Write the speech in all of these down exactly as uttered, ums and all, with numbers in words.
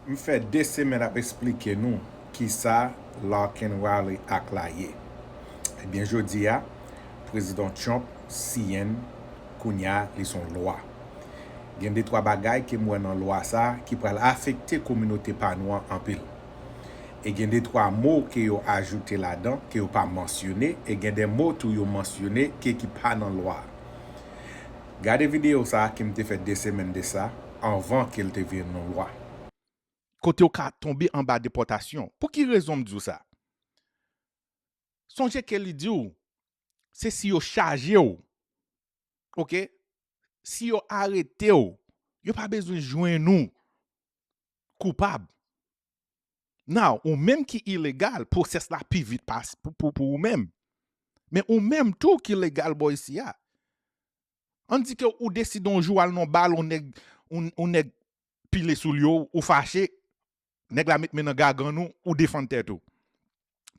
M fè de semèn ap eksplike nou kisa Lock and Rally Act la ye. Ebyen, jodi a, Prezidan Trump siyen l, kounye a, li se yon lwa. Gen de twa bagay ke m wè nan lwa sa a ki pral afekte kominote pa nou an anpil. E gen de twa mo ke yo ajoute ladan, ke yo pa mansyone, e gen de mo tou yo mansyone ke ki pa nan lwa a. Gade videyo sa a ke m te fè de semèn de sa, anvan ke l te vin yon lwa. Kote w ka tonbe anba depòtasyon. Pou ki rezon m di w sa? Sonje ke li di w, se si yo chaje w, oke? Si yo arete w, yo pa bezwen jwenn ou koupab. Now, ou menm ki ilegal, pwosès la pi vit pas pou, pou, pou ou menm. Men ou menm tou ki legal bò isi a. Ann di ke ou deside yon jou al nan bal, yon nèg, yon, yon nèg pile soulye w, ou fache, nèg la met men nan gagann ou, ou defann tèt ou.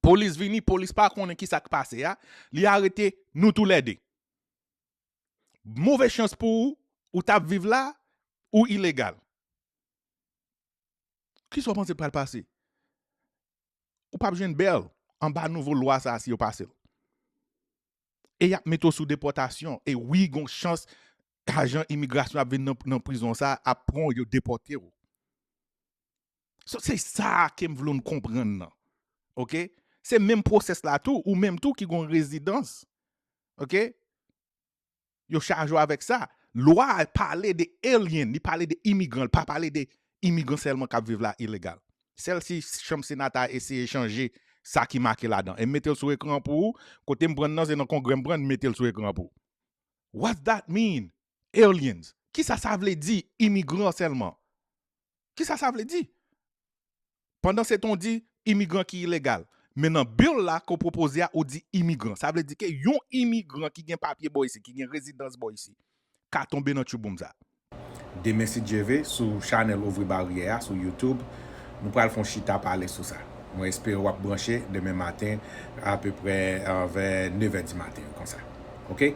Polis vini, polis pa konnen kisa k pase a, li arete nou toulède. Move chans pou ou, ou t ap viv la, ou ilegal. Kisa w panse pral pase? Ou p ap jwenn bèl anba nouvo lwa sa a si yo pase l. E y ap mete w sou depòtasyon. E wi, gon chans ajan imigrasyon ap vin nan, nan prizon sa a, ap pran w, yo depòte w. So, se sa ke m vle n konprann nan. Oke? Se menm pwosès la tou, ou menm tou ki gon rezidans. Oke? Yo chaje w avèk sa. Lwa a pale de alien, li pale de imigran, li pa pale de imigran sèlman k ap viv la ilegal. Sèl si chanm sena ta eseye chanje sa ki make ladan. E mete l sou ekran pou ou, kote m pran nan, se nan kongrè m pran, mete l sou ekran pou ou. What that mean? Aliens. Kisa sa vle di, imigran sèlman? Kisa sa vle di? Pandan se tan w di imigran ki ilegal. Men nan bill la ke w pwopoze a, ou di imigran. Sa vle di ke yon imigran ki gen papye bò isi, ki gen rezidans bò isi, ka tonbe nan tchouboum sa. Demen, si Dye ve, sou chanèl Ouvri Baryè a, sou YouTube, nou pral fè yon chita pale sou sa. Mwen espere w ap branche demen maten, apeprè, euh, vè nevè di maten, konsa. Oke?